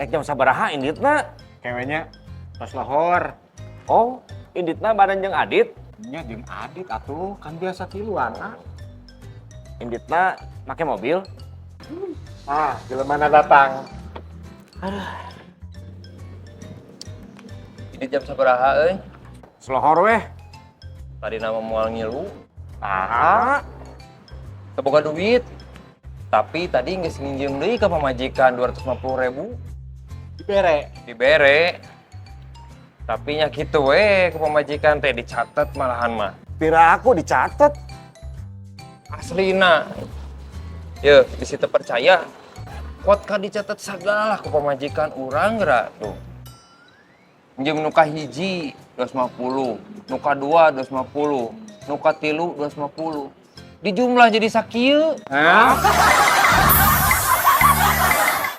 Rek jam sabaraha inditna? Ke we nya tos lohor. Oh, inditna bareng jeung Adit. Nya jeung Adit atuh, kan biasa tiluan ah. Inditna make mobil. Ah, mana datang? Ini jam sabaraha euy? Selohor weh. Tadi nama moal ngilu, Ah, teu boga duit. Tapi tadi geus nginjem deui ka pamajikan 250 ribu. Dibere. Dibere. Tapi nya kitu we ke pamajikan teh dicatat malahan mah. Pira aku dicatat. Aslina. Ye, bisi teu percaya. Kuat ka dicatat sagala ku pamajikan urang geura tuh. Minjem nu kahiji 250, nu kadua 250, nu katilu 250. Dijumlah jadi sakieu. Hah?